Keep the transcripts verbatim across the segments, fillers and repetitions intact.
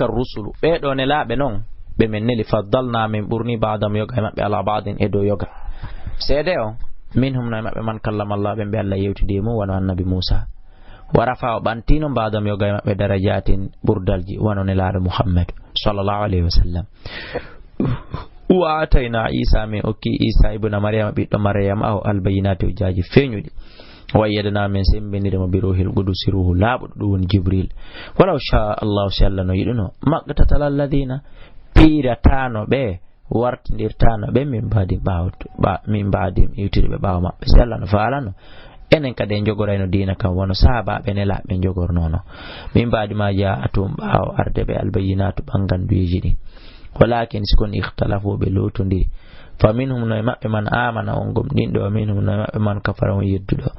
Tilka rusulu, ɓee ɗoo nelaaɓe non, ɓe men neli, faddalna, min ɓurni, ba'dahum, yoga e maɓɓe, ala ba'din, e dow yoga. Seede on, minhum, no e maɓɓe, man kallama Allah, ɓen ɓe Allah yewtidi e mum, wano annabi Muusa. Wa rafa'a, o ɓanti non, ba'dahum, yoga e maɓɓe, darajatin, ɓurdalji, wano nelaaɗo Muhammad, sallallahu alayhi wa sallam. Wa atayna Isa, min okki Isa ibna Maryama, ɓiɗɗo Maryama o, albayinati, hujjaaji feeñuɗi. Wa ayyadna, min sembiniri mo, bi ruhil qudusi, ruhu laaɓuɗo, ɗum woni Jibril. Walaw sha Allahu, si Allah no yiɗuno, maqtatala alladina, piiratano ɓe, wartindirtano ɓe, min baadim ɓaawo, ɓa-, min baadim iwtiri ɓe ɓaawo maɓɓe. Si Allah no faalano, enen kadi en jogorayno diina kan wano sahaabaaɓe nelaaɓe jogornono. Min baadi ma ja'atum, ɓaawo arde ɓe, albayyinaatu, ɓannganduyeeji ɗin. Walakin, si kono, ikhtalafu, ɓe lootondiri. Fa minhum, no e maɓɓe, man amana, on gomɗinɗo, wa minhum, no e maɓɓe, man kafara, on yedduɗo.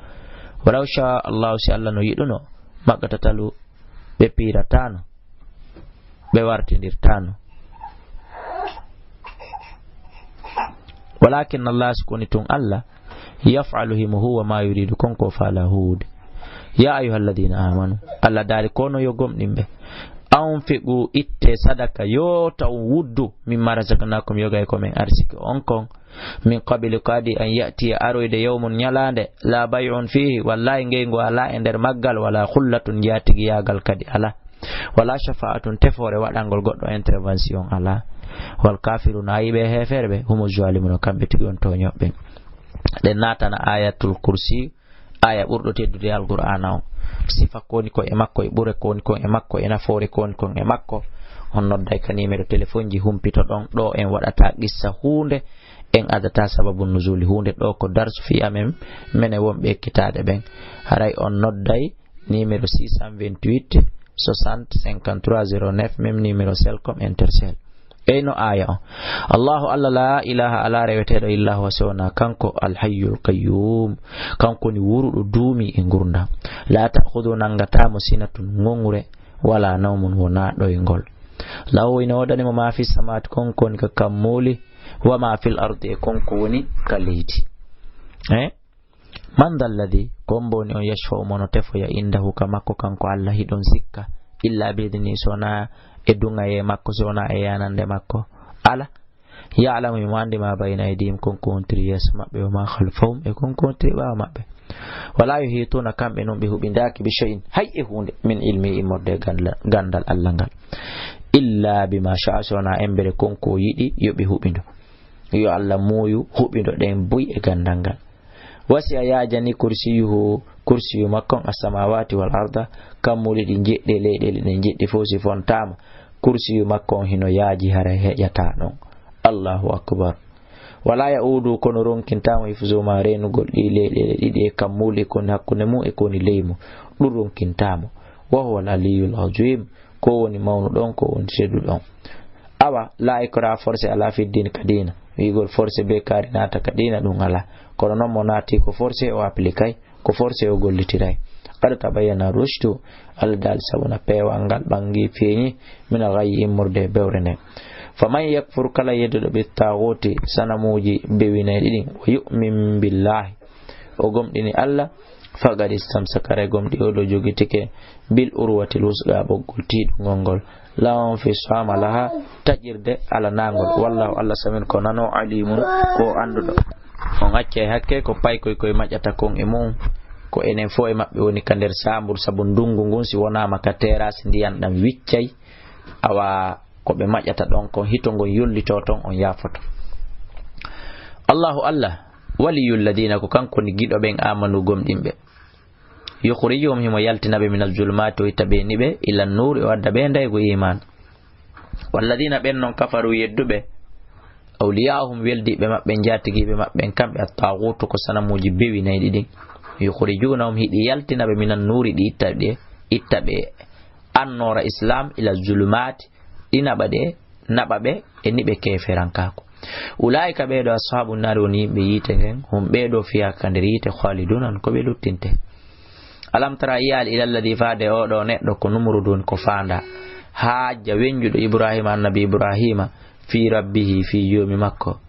Walaw sha Allahu, si Allah no yiɗuno, maqtatalu, ɓe piirataano, ɓe wartindirtaano. Walakin Allah, si koni tun Allah, yaf'alu, himo huwa, ma yuridu, kon ko faala huude. Ya ayyuha alladina amanu, Allah daali, kono yo gomɗinɓe, anfiqu, itte sadaka, yo taw wuddu, mimma razaqnakum, yoga e ko men arsiki on kon, min qabli, ko adi, an ya'tiya, aroyde, yawmun, ñalaande, la bay'un fihi, wallahi, ngeygu ala e nder maggal, wala khullatun, jaatigiyagal kadi ala. Wala shafa'atun, tefoore waɗangol goɗɗo intervention ala. Wal kafiruna, ayi ɓe heeferɓe, humu zalimuna, kamɓe tigi on tooñoɓe. Ɗen naatana Ayatul Kursi, aya ɓurɗo teddude e Alqur'aana on. Sifa koni ko e makko, e ɓure koni kon e makko, e nafoore koni kon e makko. On nodday ka numéro téléphone ji, humpito ɗon, ɗo en waɗata qissa huunde, en adata sababu nuzuli huunde, ɗo ko darsu fi amen, mene wonɓe ekkitaade ɓen. Haray on nodday numéro six cent vingt-huit soixante cinquante-trois zéro neuf, même numéro Celcom, Intercell. Eyno aya on. Allahu Allah, la ilaha, ala reweteeɗo illa huwa, si wonaa kanko, al hayyul qayyum, kanko ni wuruɗo duumi e ngurndan. La ta'khudhu, nangata mo, sinatun, ngongre, wala nawmun, wonaa ɗoyngol. Lahu, ina woodani mo, ma fi samawati, kon koni ka kammuuli, wa ma fil ardi, e kon ko woni ka leydi. Eh? Man dha alladhi, ko hombo woni on, yashfa'u, mo no tefoya, indahu, ka makko kanko Allah, hiɗon sikka, illa bi idhnihi, si wonaa e duŋayee makko, si wonaa e yanande makko? Ala. Ya'lamu, himo anndi, ma bayna aydihim, kon ko wontiri yeeso maɓɓe, wa ma khalfahum, e kon ko wontiri ɓaawo maɓɓe. Wala yuhituna, kamɓe non ɓe huɓindaaki, bi shay'in, hay e huunde, min ilmihi, immorde e gandal, gandal Allah ngal. Illa bima sha'a, si wonaa embere kon ko o yiɗi yo ɓe huɓindo. Yo Allah muuyu huɓindo ɗen buy e gandal ngal. Wasi'a, yaajani, kursiyuhu, kursiyu makko on, as-samawati wal arda, kammuuli ɗi njeɗɗi e leyɗeele ɗen njeɗɗi fof si fontaama. Kursiyu makko on hino yaaji, haray heƴataa ɗon. Allahu akbar. Wala ya'udu, kono ronkintaamo, hifzuhuma, reenugol ɗi leyɗeele ɗiɗi e kammuuli, e ko woni hakkunde mum e ko woni ley mum, ɗum ronkintaamo. Wa huwa al-aliyyul azim, ko woni mawnuɗo on, ko woni tedduɗo on. Awa, la ikraha, forcé alaa fi diin, ka diina. Wi'ugol forcé be kaari naata ka diina, ɗum alaa. Kono non mo naati ko forcé, o appliquay, ko forcé o gollitiray. Qad tabayyana rushdu, Allah daali, sabu na peewal ngal ɓangi, feeñi, min al-ghayyi, immorde e bewre nden. Faman yakfur, kala yedduɗo, bi taaguuti, sanamuuji bewinayɗi ɗin, wa yu'min billahi, o gomɗini Allah, faqad istamsaka, haray gomɗii oo ɗoo jogitike, bil urwatil wusqa, ɓoggol tiiɗungol ngol, la infisama laha, taƴirde alanaangol. Wallahu, Allah, samiun, ko nanoowo, alimun, ko annduɗo. On accay hakke ko paykoy koy maƴata kon e mum, ko enen fof e maɓɓe woni ka nder saambur, sabu ndunngu ngun, si wonaama ka terrasse, ndiyan ɗan wiccay, awa ko ɓe maƴata ɗon kon, hito ngon yollitoo ton, on yaafoto. Allahu Allah, waliyul ladina, ko kanko woni giɗo ɓen, amanu, gomɗinɓe. Yukhrijuhum, himo yaltina ɓe, minaz zulumati, o itta ɓe e niɓe, ilan nuuri, o adda ɓe e ndaygu iman. Walladina, ɓen non, kafaru, yedduɓe, awliya'uhum, weldiɓe maɓɓe, njatigiɓe maɓɓe, kamɓe at-taaguutu, ko sanamuuji bewinayɗi ɗin. Yukhrijunahum, hiɗi yaltina ɓe, minan nuuri, ɗi itta ɓe, itta ɓe annoora Islam, ila zulumaati, ɗi naɓa ɗe, naɓa ɓe e niɓe keeferankaaku. Ulaa'ika, ɓee ɗoo, ashaabu naari, woni yimɓe yiite ngen, hum, ɓee ɗoo, fiihaa, ka nder yiite, khaaliduuna, ko ɓe luttinte. Alam tara, yi'aali, ila alladhi, faade oo ɗoo neɗɗo, ko Numuruudu woni ko faandaa, haajja, wenjuɗo, Ibraahiima, annabi Ibraahiima, fii rabbihi, fii joomi makko,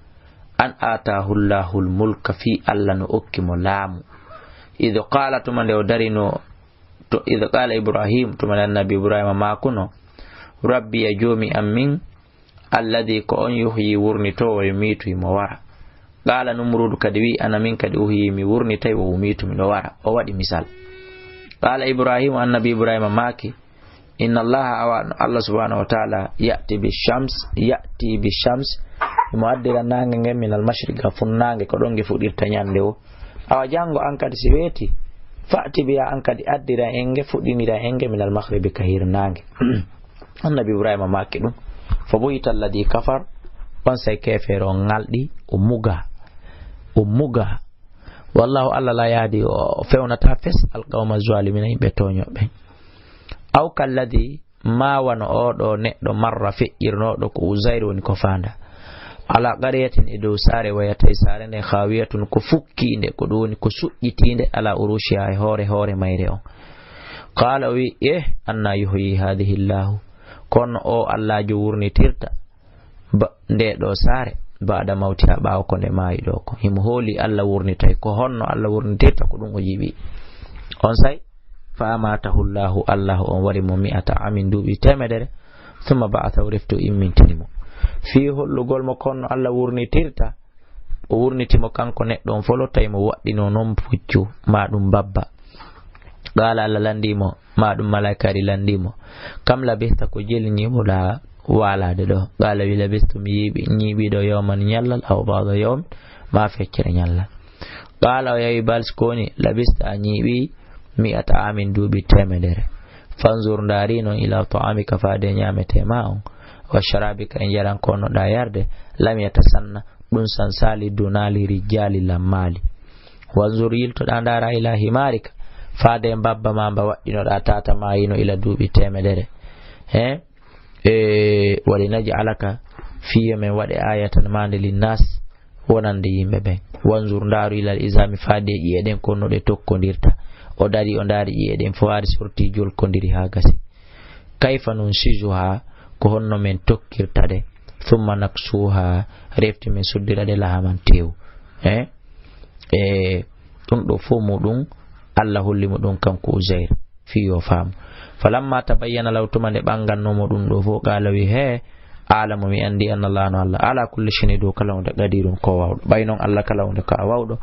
an aataahu llaahu l-mulka, fii Alla no okki mo laamu. Idh qaala, tuma nde o darinoo, to, idh qaala Ibraahiim, tuma nde annabi Ibraahiima maakunoo, Rabbi, ya joomi am min, alladi, ko on yuhyi, wurnitoowo, wa yumiitu, himo wara. Qaala Numruudu kadi wi'i, ana min kadi uhyi, mi wurnitay, wa umiitu, miɗo wara. O waɗi misal. Qaala Ibraahiimu, annabi Ibraahiima maaki, inna Allaha, awa Allah subhaanahu wa ta'aala, ya'ti bi shams, ya'ti bi shams, himo addira naange ngen, minal mashriqi, ka funnaange, ko ɗon nge fuɗirta ɲande wo. Awa janngo an kadi si weeti, fa'ti biha, an kadi addira en nge, fuɗɗinira en nge, minal maghribi, ka hirnaange. Annabi Ibraahiima maaki ɗum. Fa buhita alladi kafar, on sey keefeero on ŋalɗi, o muga, o muga. Wallahu, Allah, la yahdi, o fewnataa fes, alqawma zalimina, yimɓe tooɲooɓe. Aw kalladi, maa wano oo ɗoo neɗɗo marra feƴƴirnooɗo ko Uzayr woni ko faanda. Ala qaryatin, e dow saare, wayatay saare nden, khawiyatun, ko fukkiinde, ko ɗum woni ko suƴƴitiinde, ala urushiha, e hoore hoore mayre on. Qaala, o wi'i, eh, anna yuhyi hadhihi Allahu, kono o Allaajo wurnitirta ba-, nde ɗoo saare, ba'da mawtiha, ɓaawo ko nde maayi ɗoo ko. Himo hooli Allah wurnitay, ko honno Allah wurnitirta, ko ɗum o yiɗi. On say, fa amatahu Allahu, Allah on wari mo mi'ata amin, duuɓi teemedere, thumma ba'athahu, refti o immintini mo. Fii hollugol mo ko honno Allah wurnitirta, o wurniti mo kanko neɗɗo on folo, tawi mo waɗɗino non puccu, maa ɗum babba. Qaala, Allah lanndii mo, maa ɗum malaa'ikaaji lanndii mo, kam labista, ko jeli ñiiɓuɗaa waalaade ɗoo? Qaala, wi, labistu, mi yiiɓi, ñiiɓii ɗoo yawman, ñallal, aw ba'da yawm, maa feccere ñallal. Qaala, o yawi bal, ko woni labista, a ñiiɓii, mi'ata amin, duuɓi teemedere. Fanzur, ndaari non, ila ta'amika, faade ñaametee maa on, wa sharabika, e njaran ko wonnoɗaa yarde, lam yatasanna, ɗum sansaali, dunaali, rijjaali, lammaali. Wanzur, yiltoɗaa, ndaara, ila himarika, faade mbabba maa mba waɗɗinoɗaa, tata maa yino ila duuɓi teemedere. He? E, wali naj'alaka, fii yo men waɗe ayatan maande linnas, wonande yimɓe ɓen. Wanzur, ndaaru, ilal izami, faade ƴi'e ɗen ko no ɗe tokkondirta. O dari, o ndaari ƴi'e ɗen, fo hari sorti jolkondiri haa gasi. Kayfa nunshizuha, ko honno men tokkirta ɗe? Thumma naksuha, refti men suddira ɗe lahaman tew. Eh? E ɗum ɗo fof muɗum, Allah holli mo ɗum kanko Uzayr, fii yo faamu. Falamma tabayyana lahu, tuma nde ɓanngannoo mo ɗum ɗo fof, qaala wi, he, a'lamu, mi anndi, anna Allah, no Allah, ala kulli shay'in, dow kala huunde, qadirun, ko waawɗo. Ɓay noon Allah kala huunde ko a waawɗo.